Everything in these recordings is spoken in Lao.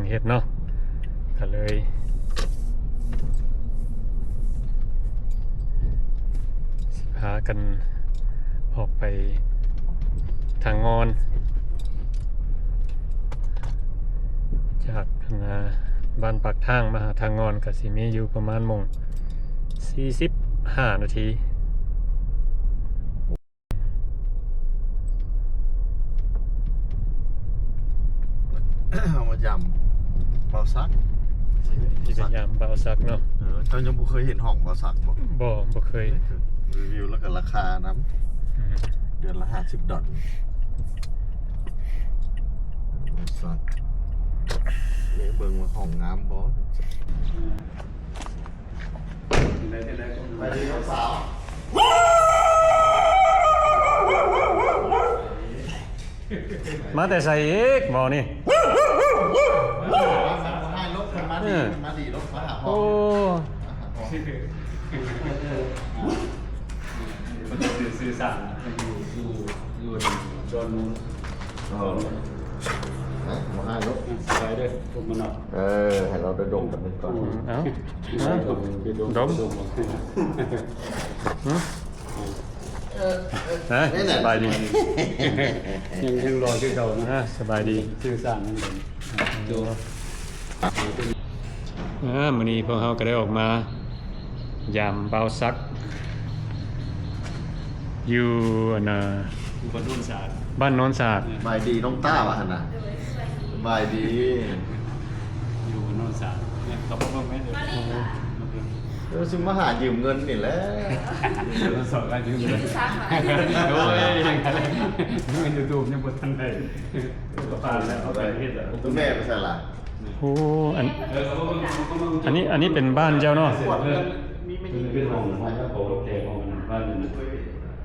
ເຮັດເນາະ ກະເລີຍຊິພາກັນອອກໄປທາງງອນ ຈາກ ອັນນ່າ ບ້ານປາກທາງມາຫາທາງງອນ ກະຊິມີຢູ່ປະມານໂມງສີ່ສິບຫ້ານາທີ. ເຮົາມາຢາມບ່າວສັກ ຊິໄປຢາມບ່າວສັກເນາະ. ເອີ ເຈົ້າຍັງບໍ່ເຄີຍເຫັນຫ້ອງບ່າວສັກບໍ່? ບໍ່ ບໍ່ເຄີຍ. ຣີວິວແລ້ວກໍລາຄານຳ ອືມ ເດືອນລະຫ້າສິບດອນ ບ່າວສັກ. ນີ້ເບິ່ງວ່າຫ້ອງງາມບໍ່? ມາແຕ່ໃສອີກໝໍນີ້? ມາດີ ມາດີ ລົງມາຫາພໍ່. ໂອ້ ມາຫາພໍ່. ຊື່ ຊື່ສັງ ຢູ່ ຢູ່ ຢູ່ດອນນູນ. ເອີ ບໍ່ໃຫ້ລົງ. ສະບາຍເດີ ພົວກມັນເນາະ. ເອີ ໃຫ້ລາວໄດ້ດົມກັນກ່ອນ. ເອົ້າ ດມ ດມ ຫືມ ເອີ ເອີ ສະບາຍດີ. ຍັງ ຍັງລໍຄືເກົ່ານະ. ອ່າ ສະບາຍດີ. ຊື່ສັງ ອ່າ ມື້ນີ້ພວກເຮົາກໍໄດ້ອອກມາຢາມບ່າວສັກ ຢູ່ ອັນນ່າ ບ້ານໂນນສາດ ບ້ານໂນນສາດ. ສະບາຍດີນ້ອງຕ້າວ່າຫັ້ນນະ. ສະບາຍດີ ຢູ່ບ້ານໂນນສາດ. ເຂົາມາເບິ່ງແມ່ນເດີ. ເອີ ຊິມາຫາຢືມເງິນນີ້ແຫຼະ. ສອນການຢືມເງິນ. ໂອ້ຍ ເງິນຢູທູບຍັງບໍ່ທັນໄດ້. ກໍຜ່ານແລ້ວ ເອົາໄປເຮັດແລ້ວ. ແມ່ໄປໃສລະ? ໂອ້ ອັນ ອັນນີ້ ອັນນີ້ເປັນບ້ານເຈົ້າເນາະ? ເປັນຫ້ອງ ຫ້ອງແຂກ ຫ້ອງອັນນັ້ນ ບ້ານນັ້ນນະ.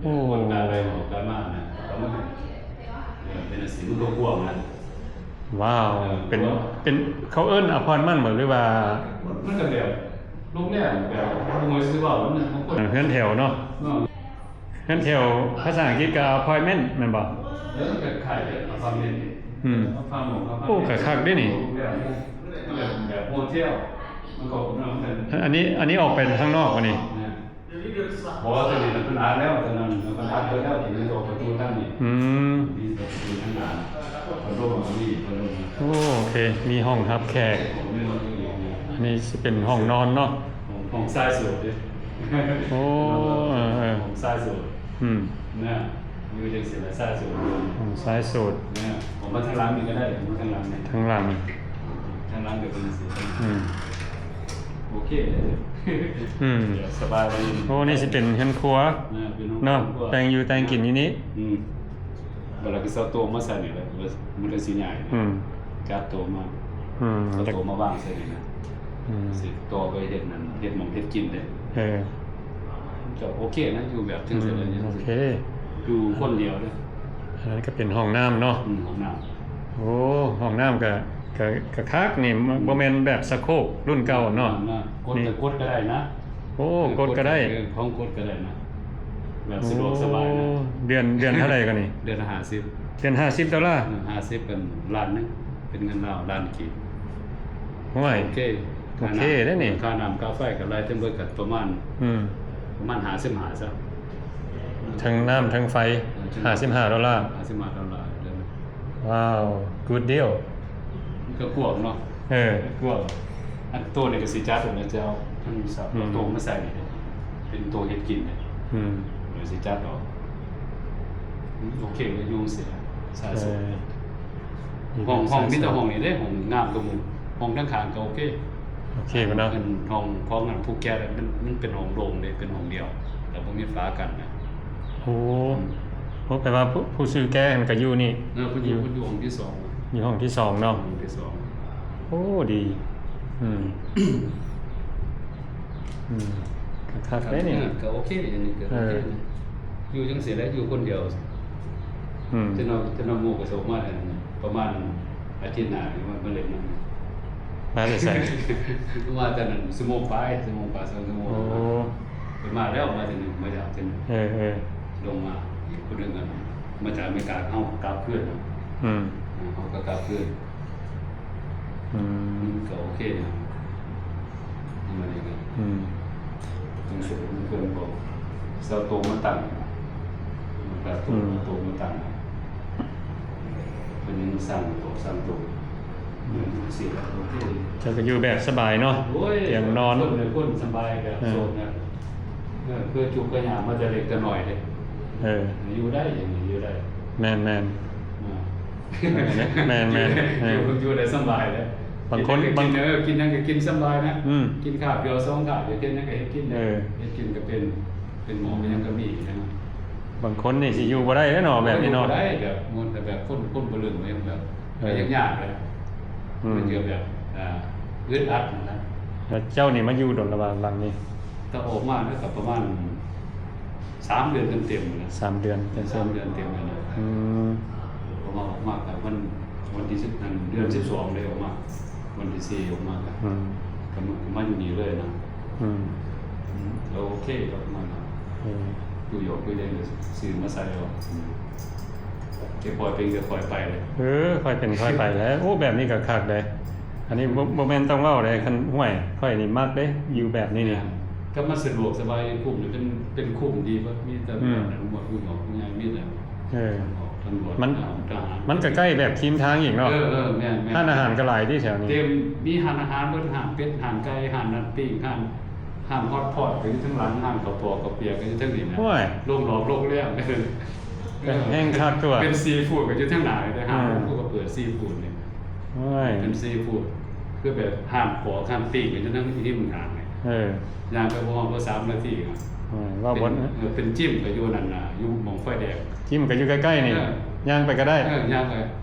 ໂອ້ ການໄປອອກການມານະ ເປັນຈັ່ງຊີ້ ມັນກໍກວ້າງນະ. ວ້າວ ເປັນ ເປັນ ເຂົາເອີ້ນອາພາດເມັນບໍ ຫຼືວ່າ ມັນກໍແບບໂຮງແຮມ ແບບ ບໍ່ຮູ້ຊິເວົ້າ ມັນ ເຮືອນແຖວເນາະ. ເອີ ເຮືອນແຖວພາສາອັງກິດກໍອາພາດເມັນແມ່ນບໍ່? ເອີ ກໍຄ້າຍກັບອາພາດເມັນ. ອືມ ໂອ້ ກໍຄັກເດ້ນີ້. ແບບໂຮເທວ ມັນກໍນຳກັນ. ອັນນີ້ ອັນນີ້ອອກໄປທາງນອກບໍ່ນີ້? ບໍ່ ຕົວນີ້ມັນອັດແລ້ວ ຕົວນັ້ນມັນອັດໄປແລ້ວ ຕົວນີ້ອອກປະຕູທາງນີ້. ອືມ ມີປະຕູທາງໜ້າ ພັດລົມມີ ພັດລົມ. ໂອ້ ໂອເຄ ມີຫ້ອງຮັບແຂກ. ອັນນີ້ຊິເປັນຫ້ອງນອນເນາະ. ຫ້ອງ ຫ້ອງຊາຍໂສດເດ້. ໂອ້ ເອີ ເອີ ຫ້ອງຊາຍໂສດ. ອືມ ນະ ຢູ່ຈັ່ງຊີ້ລະ ຊາຍໂສດ ຫ້ອງຊາຍໂສດ. ນະ ອອກມາທາງຫຼັງນີ້ກໍໄດ້ ອອກມາທາງຫຼັງນີ້ ທາງຫຼັງ ທາງຫຼັງກໍເປັນຈັ່ງຊີ້. ອືມ ໂອເຄເລີຍ. ອືມ ສະບາຍດີ. ໂອ້ ນີ້ຊິເປັນເຮືອນຄົວ ນະ ເປັນຫ້ອງ ເນາະ ຄົວ ແຕ່ງຢູ່ແຕ່ງກິນຢູ່ນີ້. ອືມ ບັດລະຄືເອົາໂຕະມາໃສ່ນີ້ແຫຼະ ມັນກໍຊິງ່າຍ. ອືມ ຈັດໂຕະມາ. ອືມ ເອົາໂຕະມາວາງໃສ່ນີ້ນະ. ອືມ ຊິຕໍ່ໄປເຮັດນັ້ນ ເຮັດໝ່ອງເຮັດກິນເດ້. ເອີ ກໍໂອເຄນະ ຢູ່ແບບຈັ່ງຊີ້. ອືມ ໂອເຄ ຢູ່ຄົນດຽວເດ້. ອັນນັ້ນກໍເປັນຫ້ອງນ້ຳເນາະ. ອືມ ຫ້ອງນ້ຳ. ໂອ້ ຫ້ອງນ້ຳກໍ ກໍ ກໍຄັກນີ້. ອືມ ບໍ່ແມ່ນແບບສະໂຄກລຸ້ນເກົ່າເນາະ. ອືມ ກົດ ນີ້ ກໍກົດກໍໄດ້ນະ. ໂອ້ ກົດກໍໄດ້. ເອີ ຂອງກົດກໍໄດ້ນະ ແບບສະດວກສະບາຍນະ. ໂອ້ ເດືອນ ເດືອນເທົ່າໃດກໍນີ້? ເດືອນລະຫ້າສິບ. ເດືອນຫ້າສິບໂດລາ? ເອີ ຫ້າສິບ ເປັນລ້ານໜຶ່ງ ເປັນເງິນລາວລ້ານກີບ. ໂອ້ຍ ໂອເຄ ໂອເຄເດ້ນີ້. ຄ່ານ້ຳຄ່າໄຟກໍໄລ່ທັງເບິດກໍປະມານ ອືມ ປະມານຫ້າສິບຫ້າຊະ. ທັງນ້ຳທັງໄຟ ເອີ ຫ້າສິບຫ້າໂດລາ. ຫ້າສິບຫ້າໂດລາເດືອນ. ວ້າວ good deal. ມັນກໍກວ້າງເນາະ. ເອີ ກວ້າງ. ອັນໂຕນີ້ກໍຊິຈັດແລ້ວເຈົ້າ ມັນສັບ ອືມ ເອົາໂຕມາໃສ່ນີ້ເດ້ ເປັນໂຕເຮັດກິນເດ້. ອືມ ເດີຊິຈັດອອກ. ອືມ ໂອເຄ ຢູ່ເສຍ ສາຍສຸດ. ເອີ ຫ້ອງ ຫ້ອງມີແຕ່ຫ້ອງນີ້ເດ້ ຫ້ອງງາມກວ່າໝູ່. ຫ້ອງທາງຂ້າງກໍໂອເຄ ໂອເຄເນາະ. ເປັນຫ້ອງຂອງອັນຜູ້ແກ່ ມັນ ມັນເປັນຫ້ອງໂລ່ງເດ້ ເປັນຫ້ອງດຽວ ແລ້ວບໍ່ມີຝາກັ້ນນະ. ໂອ້ ໂອ້ ແປວ່າຜູ້ ຜູ້ຊື່ແກ່ຫັ້ນກໍຢູ່ນີ້. ເອີ ເພິ່ນຢູ່ ຢູ່ ເພິ່ນຢູ່ຫ້ອງທີສອງ. ຢູ່ຫ້ອງທີສອງເນາະ. ຫ້ອງທີສອງ. ໂອ້ ດີ. ອືມ ອືມ ຄັກໆເດ້ນີ້. ເອີ ກໍໂອເຄ ອັນນີ້ກໍໂອເຄ. ເອີ ຢູ່ຈັ່ງຊີ້ແຫຼະ ຢູ່ຄົນດຽວ. ອືມ ຈະນອນ ຈະນອນໝູ່ກໍໂທມາ ປະມານອາທິດໜ້າ ມາ ມາເຫຼັ້ນນຳ. ມາແຕ່ໃສ? ມາແຕ່ນັ້ນ ຊົ່ວໂມງປາຍ ຊົ່ວໂມງປາຍ ສອງຊົ່ວໂມງ. ໂອ້ ເພິ່ນມາແລ້ວ ມາເທື່ອໜຶ່ງ ມາຢາມເທື່ອໜຶ່ງ. ເອີ ເອີ ລົງມາອີກຜູ້ໜຶ່ງ ມາຈາກອາເມລິກາ ເຮົາກໍກັບຄືນ. ອືມ ເຮົາກໍກັບຄືນ. ອືມ ມັນກໍໂອເຄນະ ມັນນີ້ກໍ ອືມ ມັນເປັນຄົນບອກ ເອົາໂຕມາຕັ້ງ ມັນກໍເອົາໂຕ ອືມ ເອົາໂຕມາຕັ້ງ ເປັນຫຍັງສັ່ງໂຕ ສັ່ງໂຕ ມັນເສຍໂອເຄ ເຈົ້າກໍຢູ່ແບບສະບາຍເນາະ ໂອ້ຍ ຕຽງນອນ ຄົນ ຄົນສະບາຍແບບ ເອີ ໂສດນະ ເອີ ຄືຈຸກກະຍາມາແຕ່ເລັກແຕ່ນ້ອຍເດ້ ເອີ ຢູ່ໄດ້ ຢູ່ໄດ້ ແມ່ນໆ ອ່າ ແມ່ນໆ ຢູ່ ຢູ່ໄດ້ສະບາຍເດ້ ບາງຄົນ ກິນຫຍັງກໍກິນ ເອີ ກິນຫຍັງກໍກິນສະບາຍນະ ອືມ ກິນຄາບດຽວສອງຄາບ ຢາກເຮັດຫຍັງກໍເຮັດກິນ ເອີ ເຮັດກິນກໍເປັນ ເປັນໝໍເປັນຫຍັງກໍມີນະ ບາງຄົນນີ້ຊິຢູ່ບໍ່ໄດ້ເດ້ເນາະ ແບບນີ້ເນາະ ຢູ່ບໍ່ໄດ້ ແບບມັນແບບຄົນ ຄົນບໍ່ເລິ້ງ ແບບ ເອີ ກໍຍາກໆເດ້ ອືມ ມັນຈະແບບ ອ່າ ອຶດອັດນະ ແລ້ວເຈົ້ານີ້ມາຢູ່ດົນລະຫວ່າງຫຼັງນີ້? ແຕ່ອອກມາແລ້ວກໍປະມານສາມເດືອນເຕັມໆນະ ສາມເດືອນເຕັມໆ ສາມເດືອນເຕັມເລີຍນະ ອືມ ອອກມາ ອອກມາກໍວັນ ວັນທີສິບ ນັ້ນ ເດືອນສິບສອງເດ້ອອກມາ ວັນທີສີ່ອອກມາກໍ ອືມ ກໍມາ ກໍມາຢູ່ນີ້ເລີຍນະ ອືມ ອືມ ກໍໂອເຄດອກມານະ ອືມ ຢູ່ຢອກຢູ່ເຢັນກໍຊື້ມາໃສ່ເອົາ ອືມ ເກັບ ຄ່ອຍເປັນຄ່ອຍໄປເລີຍ ເອີ ຄ່ອຍເປັນຄ່ອຍໄປແຫຼະ ໂອ້ ແບບນີ້ກໍຄັກເດ້ ອັນນີ້ບໍ່ ບໍ່ແມ່ນຕ້ອງເວົ້າເດ້ ຄັນ ຫ້ວຍ ຂ້ອຍນີ້ມັກເດ້ ຢູ່ແບບນີ້ນີ້ ແມ່ນ ກໍມັນສະດວກສະບາຍ ຄຸ້ມນີ້ເປັນ ເປັນຄຸ້ມດີເບິດ ມີແຕ່ ອືມ ແບບນັ້ນ ໝວດຜູ້ໃຫຍ່ ຜູ້ໃຫຍ່ມີແຕ່ ເອີ ຕຳຫຼວດ ມັນ ທະຫານ ມັນກໍໃກ້ແບບຄີມທາງອີກເນາະ ເອີ ເອີ ແມ່ນໆ ຮ້ານອາຫານກໍຫຼາຍເດ້ແຖວນີ້ ເຕັມ ມີຮ້ານອາຫານເບິດ ຮ້ານເປັດ ຮ້ານໄກ່ ຮ້ານນັ້ນປີ້ງ ຮ້ານ ຮ້ານຮອດພອດກໍຢູ່ທາງຫຼັງ ຮ້ານເຂົ້າປອກເຂົ້າປຽກກໍຢູ່ທາງນີ້ນະ ໂອ້ຍ ລົງນອກໂຮງແຮມ ເອີ ແຮ່ງຄັກຕົວະ ເປັນຊີຟູດກໍຢູ່ທາງໜ້າເດ້ ຮ້ານ ເອີ ຜູ້ກໍເປີດຊີຟູດນີ້ ໂອ້ຍ ເປັນຊີຟູດ ຄືແບບຮ້ານປອກຮ້ານປີ້ງກໍຢູ່ທາງຮິມທາງນີ້ ເອີ ຍ່າງໄປບໍ່ຮອດ ບໍ່ສາມນາທີ ໂອ້ຍ ເວົ້າບໍ່ ເປັນ ເອີ ເປັນຈິມກໍຢູ່ນັ້ນນະ ຢູ່ໝ່ອງໄຟແດງ ຈິມກໍຢູ່ໃກ້ໆນີ້ ເອີ ຍ່າງໄປກໍໄດ້ ເອີ ຍ່າງໄປ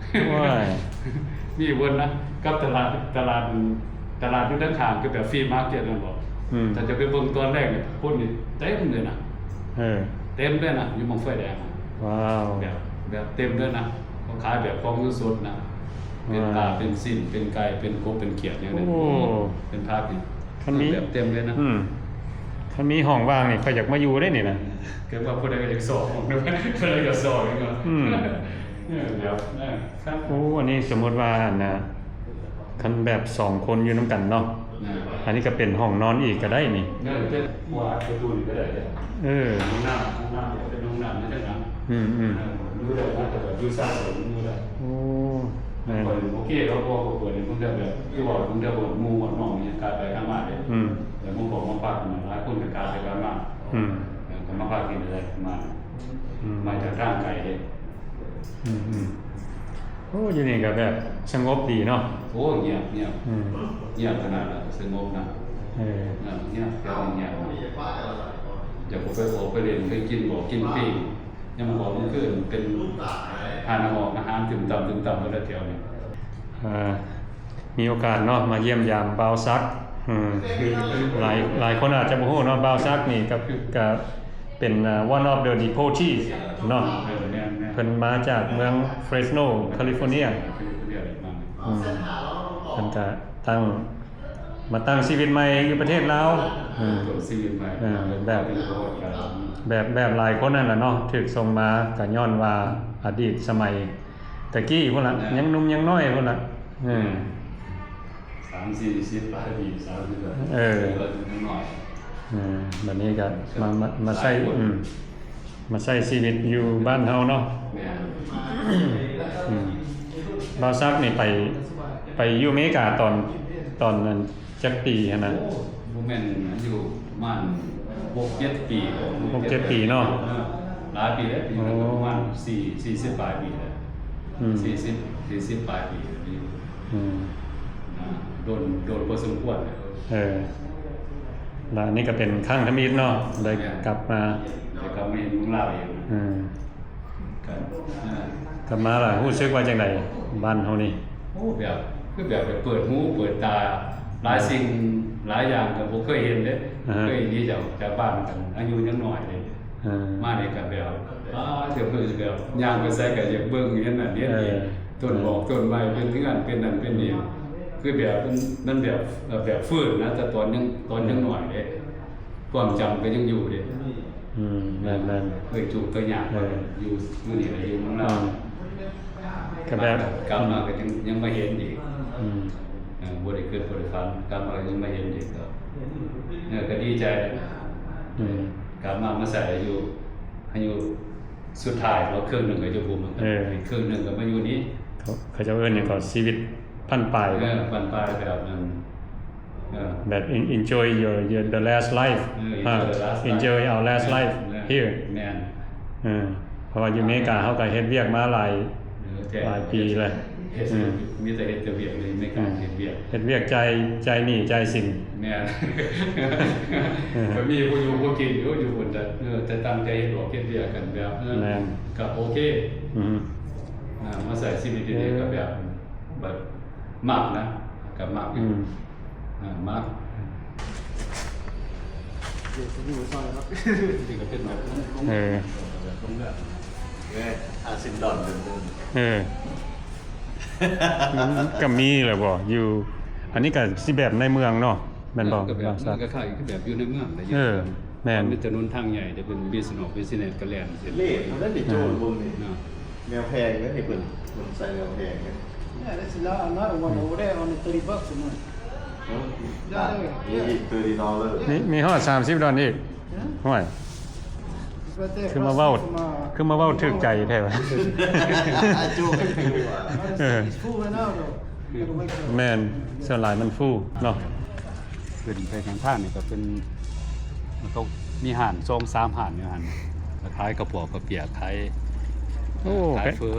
ໂອ້ຍ ມີບ່ອນນະ ກັບຕະຫຼາດ ຕະຫຼາດ ຕະຫຼາດຢູ່ທາງຂ້າງ ຄືແບບຟຣີມາເກັດນັ້ນບໍ ອືມ ຖ້າຈະໄປເບິ່ງຕອນແລງນີ້ ຄົນນີ້ເຕັມເລີຍນະ ເອີ ເຕັມເລີຍນະ ຢູ່ໝ່ອງໄຟແດງ ວ້າວ ແບບ ແບບເຕັມເລີຍນະ ເຂົາຂາຍແບບຂອງສົດໆນະ ເປັນປາ ເປັນຊີ້ນ ເປັນໄກ່ ເປັນກົບ ເປັນຂຽດຫຍັງນີ້ ໂອ້ ເປັນຜັກນີ້ ຄັນມີ ແບບເຕັມເລີຍນະ ອືມ ຄັນມີຫ້ອງວ່າງນີ້ ຂ້ອຍຢາກມາຢູ່ເດ້ນີ້ນະ ເກີດວ່າຜູ້ໃດກໍຢາກຊອກຫ້ອງ ຜູ້ໃດກໍຊອກນີ້ເນາະ ອືມ ເອີ ແບບ ເອີ ຄັນ ໂອ້ ອັນນີ້ສົມມຸດວ່າ ອັນນ່າ ຄັນແບບສອງຄົນຢູ່ນຳກັນເນາະ ອ່າ ອັນນີ້ກໍເປັນຫ້ອງນອນອີກກໍໄດ້ນີ້ ເອີ ເປັນ ວ່າປະຕູນີ້ກໍໄດ້ເດ້ ເອີ ຫ້ອງນ້ຳ ຫ້ອງນ້ຳກໍເປັນຫ້ອງນ້ຳຢູ່ທາງຫຼັງ ອືມໆ ເອີ ຢູ່ໄດ້ນະ ແຕ່ວ່າຢູ່ຊານສູງຢູ່ໄດ້ ໂອ້ ແມ່ນ ຂ້ອຍໂອເຄ ເຮົາບໍ່ເປີດໃຫ້ເພິ່ນໄດ້ແບບ ຄືວ່າເພິ່ນໄດ້ບໍ່ ໝູ່ນ້ອງນີ້ກາຍໄປກາຍມາເດ້ ອືມ ແລ້ວມາພໍມາພັກ ຫຼາຍຄົນກໍກາຍໄປກາຍມາ ອືມ ເອີ ກໍມາພັກທີ່ນີ້ໄດ້ ມາ ອືມ ມາຈາກທາງໄກເດ້ ອືມໆ ໂອ້ ຢູ່ນີ້ກໍແບບສະຫງົບດີເນາະ ໂອ້ ງຽບ ງຽບ ອືມ ງຽບຂະໜາດນັ້ນ ສະຫງົບນະ ເອີ ງຽບ ແຖວນີ້ງຽບ ຢາກອອກໄປ ອອກໄປຫຼິ້ນ ໄປກິນ ອອກກິນປີ້ງ ຍາມກອງຄືນເປັນຮ້ານອາຫານ ຕຶມຕຳ ຕຶມຕຳ ໝົດແລ້ວແຖວນີ້ ເອີ ມີໂອກາດເນາະ ມາຢ້ຽມຢາມບ່າວສັກ ອືມ ຫຼາຍ ຫຼາຍຄົນອາດຈະບໍ່ຮູ້ເນາະ ບ່າວສັກນີ້ກໍ ກໍເປັນ ເອີ one of the deportees ເນາະ ເອີ ແມ່ນໆ ເພິ່ນມາຈາກເມືອງ Fresno California ອືມ ເພິ່ນກໍຕັ້ງ ມາຕັ້ງຊີວິດໃໝ່ຢູ່ປະເທດລາວ ເອີ ຕັ້ງຊີວິດໃໝ່ ເອີ ແບບ ເປັນປະຫວັດການ ແບບ ແບບຫຼາຍຄົນນັ້ນລະເນາະ ຖືກສົ່ງມາກໍຍ້ອນວ່າອະດີດສະໄໝ ແຕ່ກີ້ພຸ້ນລະ ແມ່ນ ຍັງໜຸ່ມຍັງນ້ອຍພຸ້ນລະ ເອີ ສາມສີ່ສິບປາຍປີ ສາມສິບ ເອີ ຍັງນ້ອຍ ເອີ ບັດນີ້ກໍມາ ມາ ມາໃຊ້ ອືມ ມາໃຊ້ຊີວິດຢູ່ບ້ານເຮົາເນາະ ແມ່ນ ອືມ ບ່າວສັກນີ້ໄປ ໄປຢູ່ອາເມລິກາຕອນ ຕອນນັ້ນ ຈັກປີຫັ້ນນະ? ໂອ້ ບໍ່ແມ່ນ ອາຍຸປະມານຫົກເຈັດປີ ຫົກເຈັດປີເນາະ ເອີ ຫຼາຍປີແລ້ວ ປະມານ ໂອ້ ສີ່ ສີ່ສິບປາຍປີແລ້ວ ອືມ ສີ່ສິບ ສີ່ສິບປາຍປີແລ້ວ ອືມ ນະ ດົນ ດົນພໍສົມຄວນແລ້ວ ເອີ ແລ້ວອັນນີ້ກໍເປັນຄັ້ງທຳອິດເນາະ ໄດ້ ແມ່ນ ກັບມາ ໄດ້ກັບມາເຫັນເມືອງລາວອີກ ອືມ ກັບ ເອີ ກັບມາລະ ຮູ້ສຶກວ່າຈັ່ງໃດ ບ້ານເຮົານີ້? ໂອ້ ແບບ ຄືແບບໄປເປີດຫູເປີດຕາ ຫຼາຍສິ່ງຫຼາຍຢ່າງກໍບໍ່ເຄີຍເຫັນເດ້ ອ່າຮະ ເຄີຍໜີຈາກ ຈາກບ້ານຕັ້ງອາຍຸຍັງນ້ອຍເດ້ ອ່າ ມານີ້ກໍແບບ ອ້າ ເຈົ້າ ຄືແບບຍ່າງໄປໃສກໍຢາກເບິ່ງ ເຫັນນັ້ນເຫັນນີ້ ເອີ ຕົ້ນໝອກ ເອີ ຕົ້ນໄມ້ ເປັນເຮືອນ ເປັນນັ້ນເປັນນີ້ ຄືແບບມັນ ມັນແບບ ແບບຟື້ນນະ ແຕ່ຕອນຍັງ ຕອນຍັງ ອືມ ນ້ອຍເດ້ ຄວາມຈຳກໍຍັງຢູ່ເດ້ ອືມ ແມ່ນໆ ເຄີຍທຸກເຄີຍຍາກ ເອີ ຢູ່ ຢູ່ນີ້ລະ ຢູ່ເມືອງລາວ ອືມ ກໍແບບ ກັບມາກໍຍັງ ອືມ ຍັງມາເຫັນອີກ ອືມ ເອີ ບໍ່ໄດ້ຄິດບໍ່ໄດ້ຝັນ ກັບມາກໍຍັງມາເຫັນອີກ ກໍ ເອີ ກໍດີໃຈ. ອືມ ກັບມາ ມາໃຊ້ອາຍຸ ອາຍຸສຸດທ້າຍ ເພາະເຄິ່ງໜຶ່ງກໍຢູ່ພຸ້ນ ເອີ ອີກເຄິ່ງໜຶ່ງກໍມາຢູ່ນີ້. ເຂົາ ເຂົາເຈົ້າເອີ້ນຫຍັງກໍ ຊີວິດບັ້ນປາຍ ເອີ ບັ້ນປາຍແບບນັ້ນ ເອີ ແບບ en- enjoy your your the last life ເອີ enjoy the last life enjoy our last life here ແມ່ນ ເອີ ເພາະວ່າຢູ່ອາເມລິກາເຮົາກໍເຮັດວຽກມາຫຼາຍ ເອີ ຫຼາຍປີແລ້ວ ເຮັດ ເອີ ມີແຕ່ເຮັດແຕ່ວຽກເລີຍ ໃນການເຮັດວຽກ ເຮັດວຽກ ຈ່າຍ ຈ່າຍໜີ້ຈ່າຍສິນ ແມ່ນ ເອີ ກໍມີຜູ້ຢູ່ຜູ້ກິນຢູ່ ຢູ່ພຸ້ນ ແຕ່ ເອີ ແຕ່ຕັ້ງໃຈເຮັດອອກເຮັດວຽກກັນແບບ ເອີ ແມ່ນ ກໍໂອເຄ ອືມ ອ່າ ມາໃຊ້ຊີວິດຢູ່ນີ້ ເອີ ກໍແບບ ແບບມັກນະ ກໍມັກຢູ່ ອືມ ອ່າ ມາ ນີ້ກໍເປັນແບບ ເອີ ເອີ ອາຊິນດອນເດີ ເອີ ກໍມີແລ້ວບໍ່ ຢູ່ ອັນນີ້ກໍຊິແບບໃນເມືອງເນາະ ແມ່ນບໍ່? ເອີ ກໍແບບ ມັນຄ້າຍໆຄືແບບຢູ່ໃນເມືອງເລີຍ ເອີ ແມ່ນ ມັນມີຖະໜົນທາງໃຫຍ່ ແຕ່ເປັນ business business ກໍແລ່ນເສັ້ນ ເລດເຂົາໄດ້ໄປໂຈນເບິ່ງນີ້ ເນາະ ແນວແພງເດ້ ເພິ່ນ ເພິ່ນໃສ່ແນວແພງເດ້ Yeah, that's a lot, another one over there, only thirty bucks a month. ເອີ Yeah, yeah, ມີອີກ yeah. ເທີຕີ້ດອນເລີ ມີ ມີຮອດສາມສິບດອນອີກ Yeah. ຫ້ວຍ It's right there ຄືມາເວົ້າ across the street from, uh, ຄືມາເວົ້າຖືກໃຈແທ້ວະ It's full right now, though. ແມ່ນ ສ່ວນຫຼາຍມັນຟູເນາະ ຂຶ້ນໄປທາງທາງນີ້ກໍເປັນ ມັນກໍມີຮ້ານສອງສາມຮ້ານຢູ່ຫັ້ນ ຂາຍເຂົ້າປອກເຂົ້າປຽກ ຂາຍ ໂອ້ ຂາຍເຝີ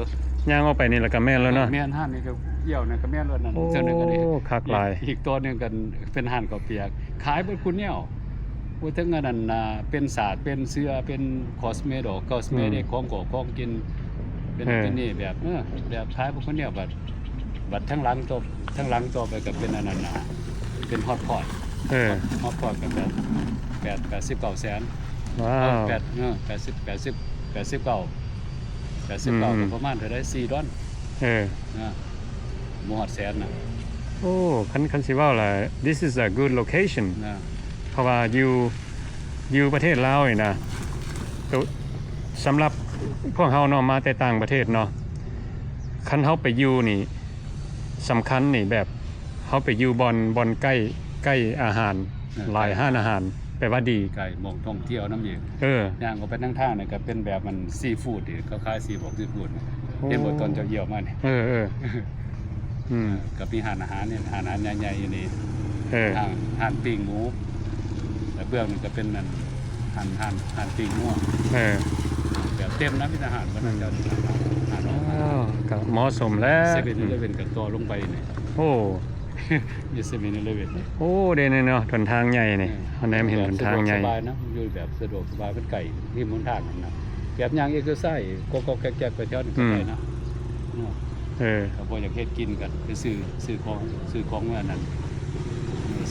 ຍ່າງອອກໄປນີ້ລະກໍແມ່ນແລ້ວເນາະ ແມ່ນ ຮ້ານນີ້ກໍ ລ້ຽວນັ້ນກໍແມ່ນແລ້ວນັ້ນ ໂອ້ ເຊິ່ງນັ້ນກໍໄດ້ ຄັກຫຼາຍ ອີກ ອີກຕໍ່ໜຶ່ງກໍເປັນຮ້ານເຂົ້າປຽກ ຂາຍເບິດຄູ່ແນວ ໂອ້ ເຖິງອັນນັ້ນນະ ເປັນສາດ ເປັນເສື້ອ ເປັນ cosmetic cosmetic ຂອງຂອງກິນ ເປັນ ເອີ ເປັນນີ້ແບບ ເອີ ແບບຂາຍເບິດຄູ່ແນວ ບັດ ບັດທາງຫຼັງຕໍ່ ທາງຫຼັງຕໍ່ໄປກໍເປັນອັນນັ້ນນະ ເປັນ hot pot ເອີ hot pot ກໍແປດ ແປດ ແປດສິບເກົ້າແສນ ວ້າວ ເອີ ແປດ ເອີ ແປດສິບ ແປດສິບ ແປດສິບເກົ້າ ແປດສິບເກົ້າ ອືມ ກໍປະມານເທົ່າໃດ ສີ່ດອນ ເອີ ນະ ບໍ່ຮອດແສນນະ ໂອ້ ຄັນ ຄັນຊິເວົ້າລະ this is a good location ນະ ເພາະວ່າຢູ່ ຢູ່ປະເທດລາວນີ້ນະ ໂຕ ສຳລັບພວກເຮົາເນາະ ມາແຕ່ຕ່າງປະເທດເນາະ ຄັນເຮົາໄປຢູ່ນີ້ ສຳຄັນນີ້ ແບບເຮົາໄປຢູ່ບ່ອນ ບ່ອນໃກ້ ໃກ້ອາຫານ ອ່າ ຫຼາຍຮ້ານອາຫານ ແປວ່າດີ ໃກ້ໝ່ອງທ່ອງທ່ຽວນຳອີກ ເອີ ຍ່າງອອກໄປທາງທາງນີ້ກໍເປັນແບບມັນຊີຟູດ ເຂົາຂາຍຊີ ພວກຊີຟູດ ໂອ້ ເຫັນບໍ່ ຕອນເຈົ້າຢ້ຽວມານີ້ ເອີ ເອີ ອືມ ກໍມີຮ້ານອາຫານນີ້ ຮ້ານອາຫານໃຫຍ່ໆຢູ່ນີ້ ເອີ ຮ້ານ ຮ້ານປີ້ງໝູ ແລະເບື້ອງນີ້ກໍເປັນອັນ ຮ້ານ ຮ້ານ ຮ້ານປີ້ງງົວ ເອີ ແບບເຕັມນະ ມີແຕ່ຮ້ານ ເພິ່ນ ອືມ ເຈົ້າ ຮ້ານອອກ ອ້າວ ກໍເໝາະສົມແລ້ວ ເຊເວັນອີເລເວັນກໍຕໍ່ລົງໄປນີ້ ໂອ້ ມີເຊເວັນອີເລເວັນນີ້ ໂອ້ ເດ້ເນາະ ຫົນທາງໃຫຍ່ນີ້ ເອີ ເຮົາແນມເຫັນຫົນທາງໃຫຍ່ ສະດວກສະບາຍນະ ຢູ່ແບບສະດວກສະບາຍ ມັນໃກ້ ລິມຫົນທາງນັ້ນນະ ແບບຍ່າງເອັກເຊີໄຊ ກໍໆແກກໆໄປແຖວນີ້ກໍໄດ້ນະ ອືມ ເນາະ ເອີ ກໍບໍ່ຢາກເຮັດກິນກໍໄປຊື້ ຊື້ຂອງ ຊື້ຂອງອັນນັ້ນ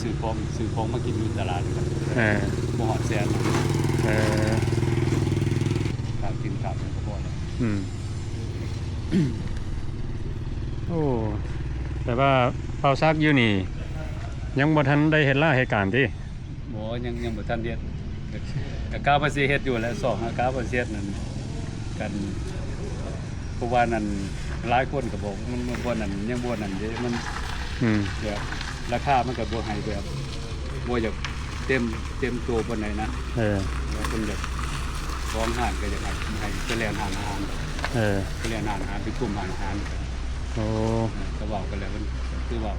ຊື້ຂອງ ຊື້ຂອງມາກິນຢູ່ຕະຫຼາດ ເອີ ບໍ່ຮອດແສນ ເອີ ຂ້າວກິນຂ້າວຫຍັງກໍພໍແລ້ວ ອືມ ໂອ້ ແຕ່ວ່າບ່າວສັກຢູ່ນີ້ ຍັງບໍ່ທັນໄດ້ເຮັດລາເຮັດການຕິ? ບໍ່ ຍັງ ຍັງບໍ່ທັນເຮັດ ກະ ກະກະວ່າຊິເຮັດຢູ່ແຫຼະ ຊອກຫາ ກະວ່າຊິເຮັດນັ້ນກັນ ເພາະວ່ານັ້ນ ຫຼາຍຄົນກໍບອກ ມັນ ມັນບໍ່ນັ້ນ ຍັງບໍ່ນັ້ນເດ້ ມັນ ອືມ ແບບລາຄາມັນກໍບໍ່ໃຫ້ແບບ ບໍ່ຢາກເຕັມ ເຕັມໂຕປານໃດນະ ເອີ ແລ້ວເພິ່ນຢາກ ຂອງຮ້ານກໍຢາກໃຫ້ ໃຫ້ໄປແລ່ນຮ້ານອາຫານ ເອີ ໄປແລ່ນຮ້ານອາຫານ ໄປຄຸມຮ້ານອາຫານ ໂອ້ ເອີ ກໍເວົ້າກັນແລ້ວ ມັນຄືເວົ້າ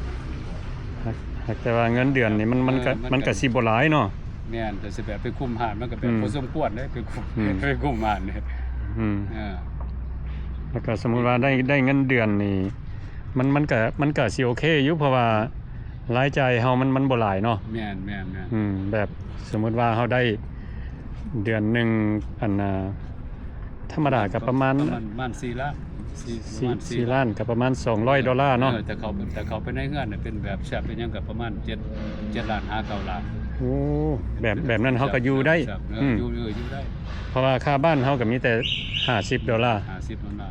ຫາກ ຫາກແຕ່ວ່າເງິນເດືອນນີ້ມັນ ມັນກໍ ເອີ ມັນກໍ ມັນກໍຊິບໍ່ຫຼາຍເນາະ ແມ່ນ ແຕ່ຊິແບບໄປຄຸມຮ້ານ ມັນກໍແບບ ອືມ ພໍສົມຄວນເດ້ ໄປຄຸມ ອືມ ໄປຄຸມຮ້ານນີ້ ອືມ ເອີ ແລ້ວກໍສົມມຸດວ່າໄດ້ ໄດ້ເງິນເດືອນນີ້ ມັນ ມັນກໍ ມັນກໍຊິໂອເຄຢູ່ ເພາະວ່າລາຍຈ່າຍເຮົາມັນ ມັນບໍ່ຫຼາຍເນາະ ແມ່ນ ແມ່ນ ແມ່ນ ອືມ ແບບສົມມຸດວ່າເຮົາໄດ້ເດືອນໜຶ່ງ ອັນ ອ່າ ທຳມະດາກໍປະມານ ປະມານ ປະມານສີ່ລ້ານ ສີ່ ປະມານສີ່ ສີ່ລ້ານ ກໍປະມານສອງຮ້ອຍໂດລາເນາະ ເອີ ແຕ່ເຂົ້າ ແຕ່ເຂົ້າໄປໃນເຮືອນເປັນແບບແຊັບເປັນຫຍັງກໍປະມານເຈັດ ເຈັດລ້ານຫາເກົ້າລ້ານ ໂອ້ ແບບ ແບບນັ້ນເຮົາກໍຢູ່ໄດ້ ເອີ ອືມ ຢູ່ ເອີ ຢູ່ໄດ້ ເພາະວ່າຄ່າບ້ານເຮົາກໍມີແຕ່ຫ້າສິບໂດລາ ຫ້າສິບໂດລາ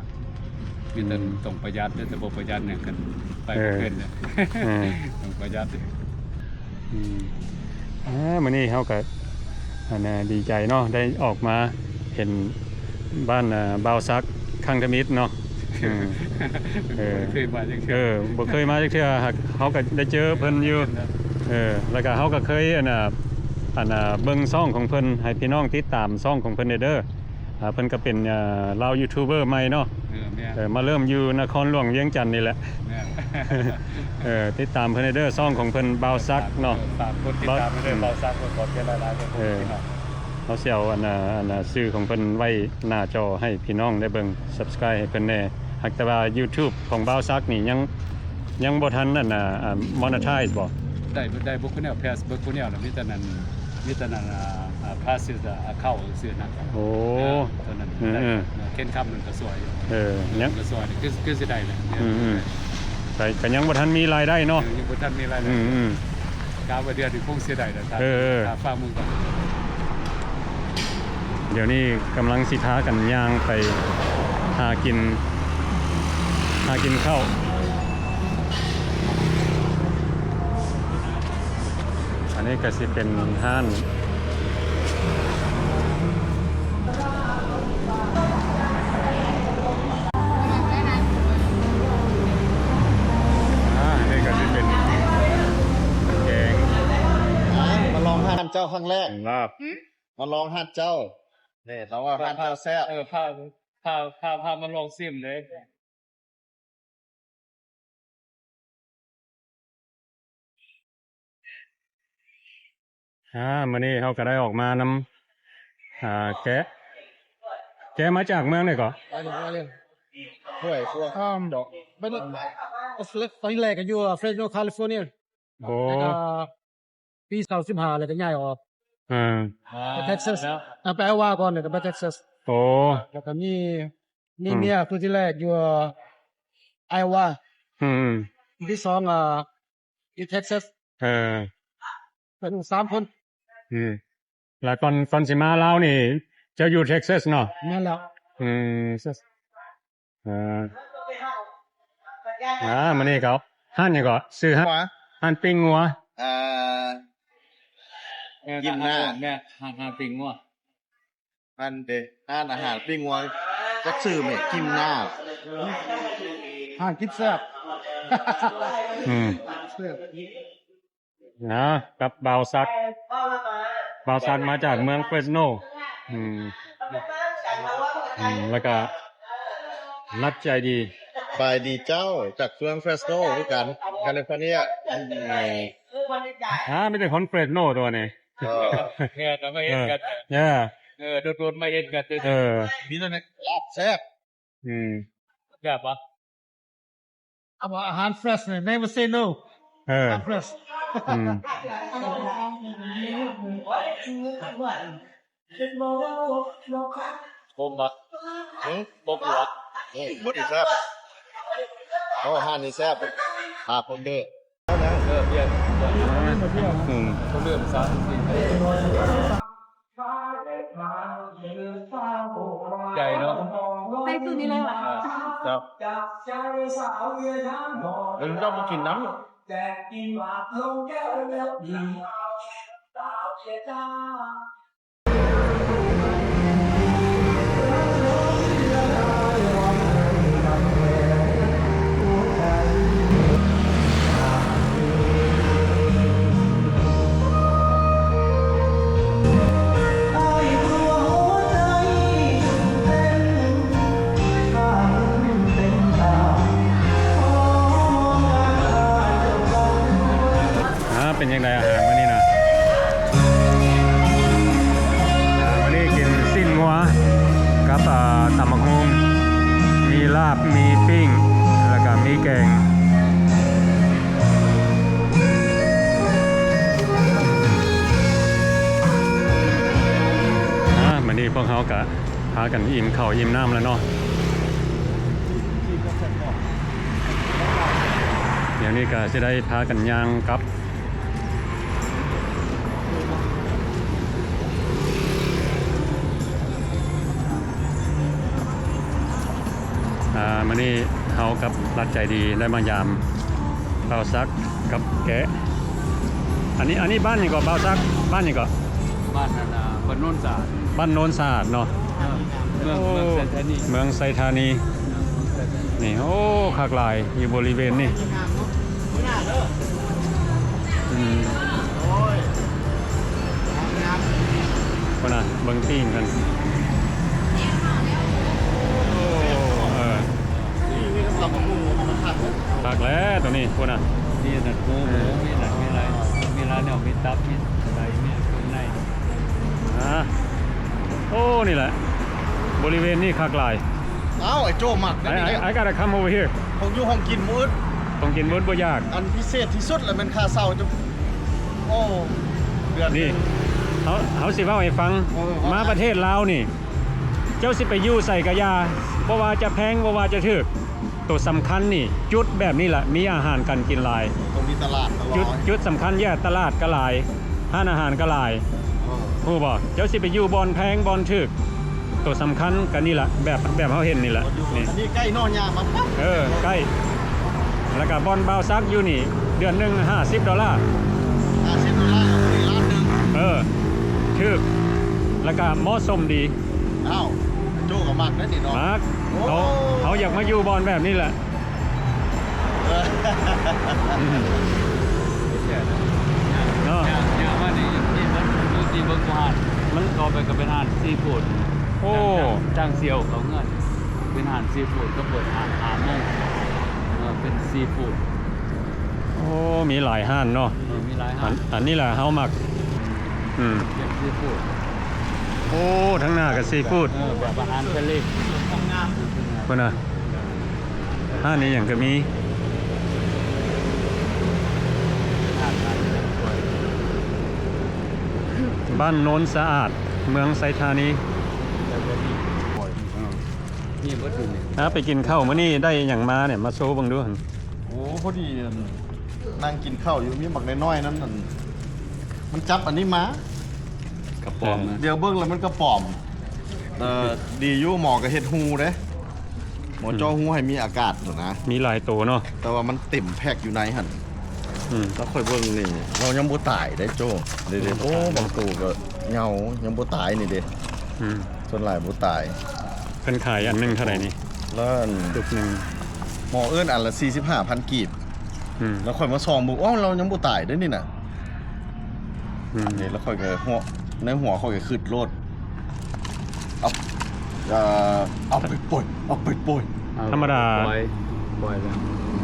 ມີແຕ່ ອືມ ຕ້ອງປະຢັດເດີ ແຕ່ບໍ່ປະຢັດນີ້ກໍໄປ ເອີ ບໍ່ເປັນເດີ ເອີ ຕ້ອງປະຢັດ ອືມ ອ່າ ມື້ນີ້ເຮົາກໍ ອັນ ດີໃຈເນາະ ໄດ້ອອກມາເຫັນບ້ານ ອ່າ ບ່າວສັກຄັ້ງທຳອິດເນາະ ເອີ ເອີ ບໍ່ເຄີຍມາຈັກເທື່ອ ເອີ ບໍ່ເຄີຍມາຈັກເທື່ອ ຫາກເຮົາກໍໄດ້ເຈີເພິ່ນຢູ່ ເອີ ແລ້ວກໍເຮົາກໍເຄີຍ ອັນນ່າ ອັນນ່າ ເບິ່ງຊ່ອງຂອງເພິ່ນ ໃຫ້ພີ່ນ້ອງຕິດຕາມຊ່ອງຂອງເພິ່ນແດ່ເດີ ອ່າ ເພິ່ນກໍເປັນ ອ່າ ລາວຢູທູບເບີໃໝ່ເນາະ ເອີ ແມ່ນ ເອີ ມາເລີ່ມຢູ່ນະຄອນຫຼວງວຽງຈັນນີ້ແຫຼະ ແມ່ນ ເອີ ຕິດຕາມເພິ່ນແດ່ເດີ ຊ່ອງຂອງເພິ່ນ ບ່າວສັກເນາະ ເອີ ຝາກກົດຕິດຕາມແດ່ເດີ ບ່າວສັກ ເພິ່ນ ຂອບໃຈຫຼາຍໆເດີ ເອີ ພີ່ນ້ອງ ເຮົາຊິເອົາ ອັນນ່າ ອັນນ່າ ຊື່ຂອງເພິ່ນໄວ້ໜ້າຈໍໃຫ້ພີ່ນ້ອງໄດ້ເບິ່ງ ຊັບສະຄຣາຍໃຫ້ເພິ່ນແດ່ ຫາກແຕ່ວ່າຢູທູບຂອງບ່າວສັກນີ້ຍັງ ຍັງບໍ່ທັນ ອັນນ່າ ອ່າ ມອເນໄທສ໌ບໍ? ໄດ້ ໄດ້ເບິດຄູ່ແນວ ແພັດເບິດຄູ່ແນວ ແລ້ວມີແຕ່ນັ້ນ ມີແຕ່ນັ້ນ ອ່າ ອ່າ ພາສຊິດ ອ່າ ເຂົ້າຊື່ນະ ໂອ້ ເອີ ຕົວນັ້ນ ເອີ ເອີ ເອີ ເຄັນຄຳມັນກໍຊ່ວຍຢູ່ ເອີ ຍັງກໍຊ່ວຍ ຄື ຄືຊິໄດ້ແຫຼະ ອືມ ອືມ ແຕ່ກໍຍັງບໍ່ທັນມີລາຍໄດ້ເນາະ ເອີ ຍັງບໍ່ທັນມີລາຍໄດ້ ອືມ ອືມ ກະວ່າເດືອນນີ້ຄົງຊິໄດ້ແລ້ວ ຖ້າ ເອີ ຖ້າຟ້າເມືອງ ດຽວນີ້ກຳລັງຊິພາກັນຍ່າງໄປຫາກິນ ຫາກິນເຂົ້າ ອັນນີ້ກໍຊິເປັນຮ້ານ ອ່າ ອັນນີ້ກໍຊິເປັນແກງ ມາລອງຮ້ານເຈົ້າຄັ້ງແລກ ລາບ ມາລອງຮ້ານເຈົ້າ ນີ້ ລາວວ່າຮ້ານເຈົ້າແຊບ ເອີ ພາ ພາ ພາ ພາມາລອງຊິມເດ້. ອ່າ ມື້ນີ້ເຮົາກໍໄດ້ອອກມານຳ ອ່າ ແກະ ແກະມາຈາກເມືອງໃດເກາະ? ມາຈາກເມືອງ ຫ້ວຍພວກ ອືມ ດອກ ໄປ ຕອນແລກກໍຢູ່ Fresno California ໂອ້ ແລ້ວກໍ ປີສອງພັນສິບຫ້າ ແລ້ວກໍຍ້າຍອອກ ອ່າ ໄປ Texas ແລ້ວ ອ່າ ໄປ Iowa ກ່ອນ ແລ້ວກໍໄປ Texas ໂອ້ ແລ້ວກໍມີ ມີ ອືມ ເມຍຜູ້ທີແລກຢູ່ Iowa ອືມ ຜູ້ທີສອງ ອ່າ ຢູ່ Texas ເອີ ເປັນສາມຄົນ ອືມ ແລ້ວກ່ອນ ກ່ອນຊິມາລາວນີ້ ເຈົ້າຢູ່ Texas ເນາະ? ແມ່ນແລ້ວ ອືມ ອ່າ ອ່າ ມື້ນີ້ເຂົາ ຮ້ານຫຍັງເກາະ? ຊື່ຮ້ານ ຮ້ານປີ້ງງົວ ອ່າ ກິມນາ ແມ່ນ ຮ້ານ ຮ້ານປີ້ງງົວ ອັນເດ ຮ້ານອາຫານປີ້ງງົວ ຈັກຊື່ແມ່ ກິມນາ ຮ້ານກິນແຊບ ອືມ ແຊບ. ນະ ກັບບ່າວສັກ ບ່າວສັກມາຈາກເມືອງ Fresno ອືມ ອືມ ແລ້ວກະ ລັດໃຈດີ ສະບາຍດີເຈົ້າ ຈາກເມືອງ Fresno ຄືກັນ California ອ່າ ມີແຕ່ຄົນ Fresno ຕົວນີ້ ເອີ ແມ່ນ ມາເຮັດກັນ ເອີ ເອີ ໂດນໆມາເຮັດກັນ ເອີ ມີແຕ່ແຊບ ອືມ ແຊບບໍ່? ອາຫານ fresh ນີ້ never say no ເອີ ອາຫານ fresh ອືມ ຄົມບໍ່? ຫືມ? ຄົມບໍ່? ເອີ ບໍ່ດີແຊບ ໂອ້ ຮ້ານນີ້ແຊບ ພາຄົນເດີ ເອີ ບຽນ ອືມ ຄົນເດີ ສາມ ສີ່ ໃຫຍ່ເນາະ ໃສ່ຊຸດນີ້ເລີຍຫວາ? ອ່າ ເຈົ້າ ເອີ ເຈົ້າບໍ່ກິນນ້ຳ. ອ່າ ເປັນຈັ່ງໃດອາຫານມື້ນີ້ນະ? ອ່າ ມື້ນີ້ກິນຊີ້ນງົວກັບ ອ່າ ຕຳບັກຫຸ່ງ ມີລາບ ມີປີ້ງ ແລ້ວກະມີແກງ. ອ່າ ມື້ນີ້ພວກເຮົາກະພາກັນອີ່ມເຂົ້າອີ່ມນ້ຳແລ້ວເນາະ. ດຽວນີ້ກະຊິໄດ້ພາກັນຍ່າງກັບ ອ່າ ມື້ນີ້ເຮົາກັບລັດໃຈດີໄດ້ມາຢາມບ່າວສັກກັບແກະ. ອັນນີ້ ອັນນີ້ບ້ານຫຍັງເກາະ ບ່າວສັກ? ບ້ານຫຍັງເກາະ? ບ້ານ ອັນນ່າ ບ້ານໂນນສະອາດ ບ້ານໂນນສະອາດເນາະ. ເອີ ເມືອງ ເມືອງໄຊທານີ ເມືອງໄຊທານີ. ນີ້ ໂອ້ ຄັກຫຼາຍຢູ່ບໍລິເວນນີ້. ອືມ ພຸ້ນນະ ເບິ່ງປີ້ງກັນ. ໂອ້ ເອີ ຄັກແລ້ວໂຕນີ້ ພຸ້ນນະ ມີອັນນັ້ນ ໝູ ໝູ ມີອັນນັ້ນ ມີຫຼາຍ ມີຫຼາຍແນວ ມີຕັບ ມີໄຕ ມີເຄື່ອງໃນ. ອ່າ ໂອ້ ນີ້ແຫຼະ ບໍລິເວນນີ້ຄັກຫຼາຍ. ອ້າວ ໄອ້ໂຈ້ມັກໄດ໋ I, ນີ້ I, I gotta come over here. ຂອງຢູ່ຂອງກິນບໍ່ອຶດ ຂອງກິນບໍ່ອຶດບໍ່ຢາກ. ອັນພິເສດທີ່ສຸດລະແມ່ນຄ່າເຊົ່າ ໂອ້ ເດືອນນີ້ ເຮົາ ເຮົາຊິເວົ້າໃຫ້ຟັງ. ເອີ ມາປະເທດລາວນີ້ ເຈົ້າຊິໄປຢູ່ໃສກະຢ່າ ບໍ່ວ່າຈະແພງ ບໍ່ວ່າຈະຖືກ ໂຕສຳຄັນນີ້ ຈຸດແບບນີ້ລະ ມີອາຫານການກິນຫຼາຍ. ຕ້ອງມີຕະຫຼາດ ຈຸດ ຈຸດສຳຄັນ ແຍກຕະຫຼາດກະຫຼາຍ ຮ້ານອາຫານກະຫຼາຍ. ເອີ ຮູ້ບໍ່? ເຈົ້າຊິໄປຢູ່ບ່ອນແພງບ່ອນຖືກ ໂຕສຳຄັນກະນີ້ລະ ແບບ ແບບເຮົາເຫັນນີ້ລະ. ນີ້ ອັນນີ້ໃກ້ເນາະ ຍ່າງມາປັບ. ເອີ ໃກ້ ລະກະບ່ອນບ່າວສັກຢູ່ນີ້ ເດືອນໜຶ່ງຫ້າສິບໂດລາ. ຫ້າສິບໂດລາ ກໍຄືລ້ານໜຶ່ງ. ເອີ ຖືກ ລະກະເໝາະສົມດີ. ອ້າວ ໂຈ້ກໍມັກໄດ໋ນີ້ເນາະ. ມັກ. ໂອ້ ເຮົາ ເຮົາຢາກມາຢູ່ບ່ອນແບບນີ້ແຫຼະ. ເອີ ເນາະ ຍ່າງ ຍ່າງມານີ້ ນີ້ມັນ ຢູ່ທີ່ເບິ່ງຢູ່ຮ້ານ ມັນຕໍ່ໄປກໍເປັນຮ້ານຊີຟູດ. ໂອ້ ທາງ ທາງສ່ຽວເຂົ້າເຮືອນ ເປັນຮ້ານຊີຟູດ ກໍເປີດຮ້ານຫ້າໂມງ ເອີ ເປັນຊີຟູດ. ໂອ້ ມີຫຼາຍຮ້ານເນາະ. ເອີ ມີຫຼາຍຮ້ານ. ອັນ ອັນນີ້ລະເຮົາມັກ. ອືມ ເປັນຊີຟູດ. ໂອ້ ທາງໜ້າກໍຊີຟູດ. ເອີ ແບບອາຫານທະເລ ພຸ້ນນະ ຮ້ານອີ່ຫຍັງກໍມີ. ບ້ານໂນນສະອາດ ເມືອງໄຊທານີ. ນີ້ເບິດຢູ່ນີ້. ອ່າ ໄປກິນເຂົ້າມື້ນີ້ໄດ້ຫຍັງມານີ້ ມາໂຊເບິ່ງດູຫັ້ນ. ໂອ້ ພໍດີ ອັນ ນັ່ງກິນເຂົ້າຢູ່ ມີບັກນ້ອຍໆນັ້ນ ອັນ ມັນຈັບອັນນີ້ມາ ກະປອມ. ເອີ ນະ ດຽວເບິ່ງແລ້ວມັນກະປອມ. ເອີ ດີຢູ່ໝໍກະເຮັດຮູເດ້ ໝໍເຈາະ ອືມ ຮູໃຫ້ມີອາກາດຫັ້ນນະ. ມີຫຼາຍໂຕເນາະ ແຕ່ວ່າມັນເຕັມແພັກຢູ່ໃນຫັ້ນ. ອືມ ແລ້ວຂ້ອຍເບິ່ງນີ້ ລາວຍັງບໍ່ຕາຍເດ້ໂຈ້. ເດ້ໆ ໂອ້ ບາງໂຕກະເຫງົາ ຍັງບໍ່ຕາຍນີ້ເດ້. ອືມ ສ່ວນຫຼາຍບໍ່ຕາຍ. ເພິ່ນຂາຍອັນໜຶ່ງເທົ່າໃດນີ້? ລະອັນ ຕຸກໜຶ່ງ ໝໍເອີ້ນອັນລະສີ່ສິບຫ້າພັນກີບ. ອືມ ລະຂ້ອຍມາສ່ອງເບິ່ງ ໂອ້ ລາວຍັງບໍ່ຕາຍເດ້ນີ້ນະ. ອືມ ນີ້ລະຂ້ອຍກະຫົວ ໃນຫົວຂ້ອຍກະຄຶດໂລດ ເອົາ ເອີ ເອົາໄປປ່ອຍ ເອົາໄປປ່ອຍ. ເອົາ ທຳມະດາ ປ່ອຍ ປ່ອຍແລ້ວ.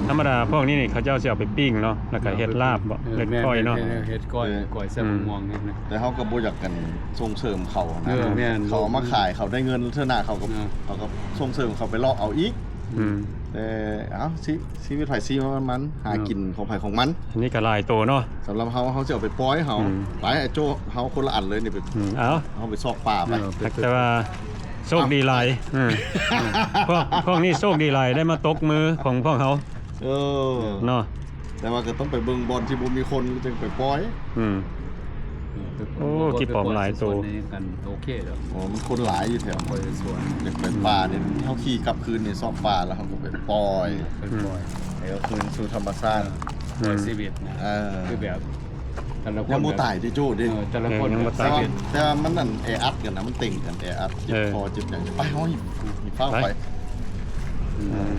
ທຳມະດາພວກນີ້ນີ້ ເຂົາເຈົ້າຊິເອົາໄປປີ້ງເນາະ ລະກະເຮັດລາບບໍ ເອີ ເຮັດກ້ອຍເນາະ. ແມ່ນ ເຮັດກ້ອຍ ເອີ ກ້ອຍໃສ່ ອືມ ໝາກມ່ວງນີ້ນະ. ແຕ່ເຮົາກະບໍ່ຢາກກັນສົ່ງເສີມເຂົາຫັ້ນນະ. ເອີ ແມ່ນ ເຂົາເອົາມາຂາຍ ເຂົາໄດ້ເງິນເທື່ອໜ້າ ເຂົາກະ ເອີ ເຂົາກະສົ່ງເສີມເຂົາໄປເລາະເອົາອີກ. ອືມ ແຕ່ ເອົ້າ ຊີ ຊີວິດໃຜຊີວິດມັນ ຫາກິນຂອງໃຜຂອງມັນ. ອັນນີ້ກະຫຼາຍໂຕເນາະ. ສຳລັບເຮົາ ເຮົາຊິເອົາໄປປ່ອຍເຮົາ. ອືມ ໄປ ໂຈ້ ເຮົາຄົນລະອັນເລີຍນີ້. ໄປ ອືມ ເອົາ ເຮົາໄປຊອກປ່າໄປ. ເອີ ແຕ່ວ່າໂຊກດີຫຼາຍ. ເອີ ພວກ ພວກນີ້ໂຊກດີຫຼາຍ ໄດ້ມາຕົກມືຂອງພວກເຮົາ. ເອີ ເນາະ. ແຕ່ວ່າກໍຕ້ອງໄປເບິ່ງບ່ອນທີ່ບໍ່ມີຄົນ ຈຶ່ງໄປປ່ອຍ. ອືມ ເອີ ໂອ້ ກິບປອມຫຼາຍໂຕ. ໂອເຄແລ້ວ. ອໍ ມັນຄົນຫຼາຍຢູ່ແຖວ ປ່ອຍສວນ ຢາກໄປປ່ານີ້. ເຮົາຂີ່ກັບຄືນນີ້ ຊອກປ່າ ແລ້ວເຮົາກໍໄປປ່ອຍ. ອືມ ໄປປ່ອຍ ໃຫ້ເຂົາຄືນສູ່ທຳມະຊາດ. ເອີ ປ່ອຍຊີວິດນະ. ເອີ ຄືແບບ ແຕ່ລະຄົນ ຍັງບໍ່ຕາຍເດ້ໂຈ້ເດ້. ເອີ ແຕ່ລະຄົນ ເອີ ຍັງບໍ່ຕາຍ. ແຕ່ວ່າ ແຕ່ວ່າມັນນັ້ນແອອັດກັນນະ ມັນເຕັງກັນ ແອອັດ ເຈັບຄໍ ເອີ ເຈັບຫຍັງ. ໄປ ເຮົາ ຟ້າວໄປ. ອືມ ອືມ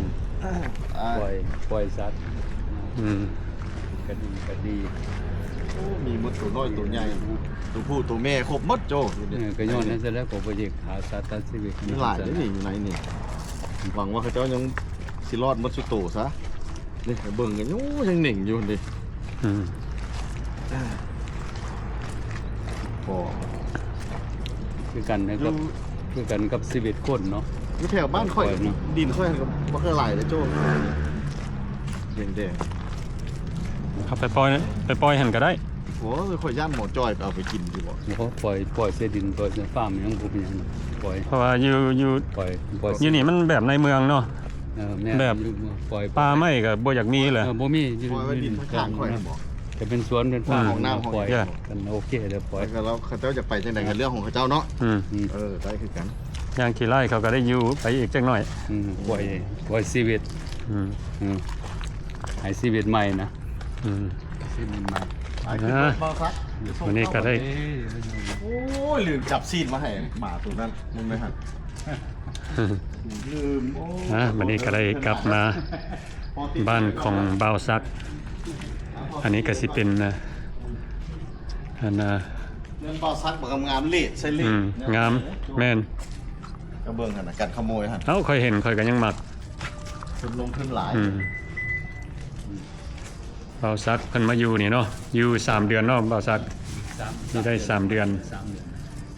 ປ່ອຍ ປ່ອຍສັດ. ອືມ ກະດີ ກະດີ. ໂອ້ ມີໝົດ ໂຕນ້ອຍໂຕໃຫຍ່ ໂຕຜູ້ໂຕແມ່ ຄົບໝົດໂຈ້. ເອີ ກະຍ້ອນນັ້ນຊະແລ້ວ ກໍບໍ່ຢາກຫາສັດຕັດຊີວິດ. ມີຫຼາຍເດ້ນີ້ ຢູ່ໃນນີ້. ຫວັງວ່າເຂົາເຈົ້າຍັງຊິລອດໝົດຊຸໂຕຊະ. ນີ້ ເບິ່ງກັນຢູ່ ຍັງເໜັງຢູ່ນີ້. ອືມ ພໍ ຄືກັນນະ ກັບ ຄືກັນກັບຊີວິດຄົນເນາະ. ຢູ່ແຖວບ້ານຂ້ອຍ ຂ້ອຍເນາະ ດິນຂ້ອຍກະບໍ່ຄ່ອຍຫຼາຍເດ້ໂຈ້. ແດງໆ ເອົາໄປປ່ອຍ ໄປປ່ອຍຫັ້ນກະໄດ້. ໂອ້ຍ ຂ້ອຍຢ້ານໝໍຈ້ອຍໄປເອົາໄປກິນຢູ່ບໍ. ບໍ່ ປ່ອຍ ປ່ອຍໃສ່ດິນ ປ່ອຍໃສ່ຟາມ ຍັງບໍ່ເປັນຫຍັງ ປ່ອຍ. ເພາະວ່າຢູ່ ຢູ່ ປ່ອຍ ປ່ອຍ ຢູ່ນີ້ມັນແບບໃນເມືອງເນາະ. ເອີ ແມ່ນ ແບບ ຢູ່ ປ່ອຍ ປ່າໄມ້ກະບໍ່ຢາກມີແຫຼະ. ເອີ ບໍ່ມີ ຢູ່ ປ່ອຍໄວ້ດິນຂ້າງໆຂ້ອຍຫັ້ນບໍ. ຈະເປັນສວນເປັນຟາມ ອືມ ປ່ອຍກັນ ໂອເຄແລ້ວ ປ່ອຍ. ແລ້ວເຂົາເຈົ້າຢາກໄປຈັ່ງໃດກະເລື່ອງຂອງເຂົາເຈົ້າເນາະ. ອືມ ເອີ ໄດ້ຄືກັນ. ຢ່າງຂີ້ໄລ່ເຂົາກະໄດ້ຢູ່ໄປອີກຈັກໜ້ອຍ. ອືມ ປ່ອຍ ປ່ອຍຊີວິດ. ອືມ ອືມ ໃຫ້ຊີວິດໃໝ່ນະ. ອືມ ຊີວິດໃໝ່. ອ່າ ມື້ນີ້ກະໄດ້ ໂອ້ຍ ລືມຈັບຊີ້ນມາໃຫ້ໝາໂຕນັ້ນ ມຶງໄດ້ຫັ້ນ. ອ່າ ບັດນີ້ກໍໄດ້ກັບມາບ້ານຂອງບ່າວສັກ. ອັນນີ້ກໍຊິເປັນ ອັນ ເຮືອນບ່າວສັກ ບັກງາມໆ ເລດໃສ່ເລດ ອືມ ງາມ ແມ່ນ ກໍເບິ່ງຫັ້ນນະ ກັນຂະໂມຍຫັ້ນ. ເອົ້າ ຂ້ອຍເຫັນ ຂ້ອຍກໍຍັງມັກ ເພິ່ນລົງທຶນຫຼາຍ ອືມ. ບ່າວສັກເພິ່ນມາຢູ່ນີ້ເນາະ ຢູ່ສາມເດືອນເນາະ ບ່າວສັກ ສາມ ຢູ່ໄດ້ສາມເດືອນ ສາມເດືອນ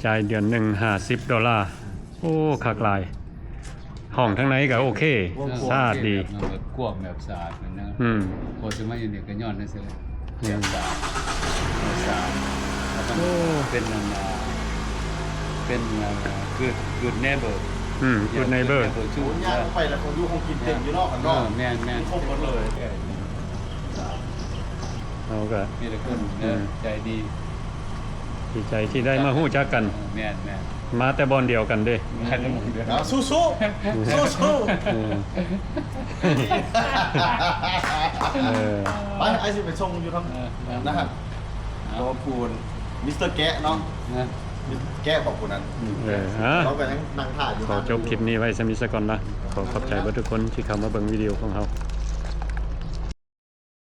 ຈ່າຍເດືອນໜຶ່ງຫ້າສິບໂດລາ. ໂອ້ ຄັກຫຼາຍ. ຫ້ອງທາງໃນກໍໂອເຄ ສະອາດດີ ກວ້າງແບບສະອາດນະ. ອືມ ໂຄດຊິມາຢູ່ນີ້ກໍຍ້ອນນັ້ນຊິແຫຼະ ອືມ ສະອາດ ສະອາດ ໂອ້ ເປັນອັນ ເປັນ good good neighbor ອືມ good neighbor ໂອ້ ຍ່າງໄປແລ້ວ ຂອງຢູ່ຂອງກິນເຕັມຢູ່ເນາະ ເນາະ ແມ່ນໆ ມີຄົບໝົດເລີຍ. ເຮົາກໍມີແຕ່ຄົນ ອືມ ໃຈດີ ດີໃຈທີ່ໄດ້ມາຮູ້ຈັກກັນ. ເອີ ແມ່ນໆ ມາແຕ່ບ່ອນດຽວກັນເດ້. ເອົາ ສູ້ໆ ສູ້ໆ ເອີ ເອີ ໄປ ອ້າຍຊິໄປສົ່ງຢູ່ທາງ ເອີ ນັ້ນ ເອົາ ຂອບຄຸນ ມິສເຕີແກະເນາະ ນະ ມິສເຕີແກະ ຂອບຄຸນນັ້ນ ເອີ ເຮົາກໍຍັງນັ່ງຖ້າຢູ່. ຂໍຈົບຄລິບນີ້ໄວ້ສ່ຳນີ້ສາກ່ອນນະ. ຂໍຂອບໃຈເບິດທຸກຄົນທີ່ເຂົ້າມາເບິ່ງວິດີໂອຂອງເຮົາ.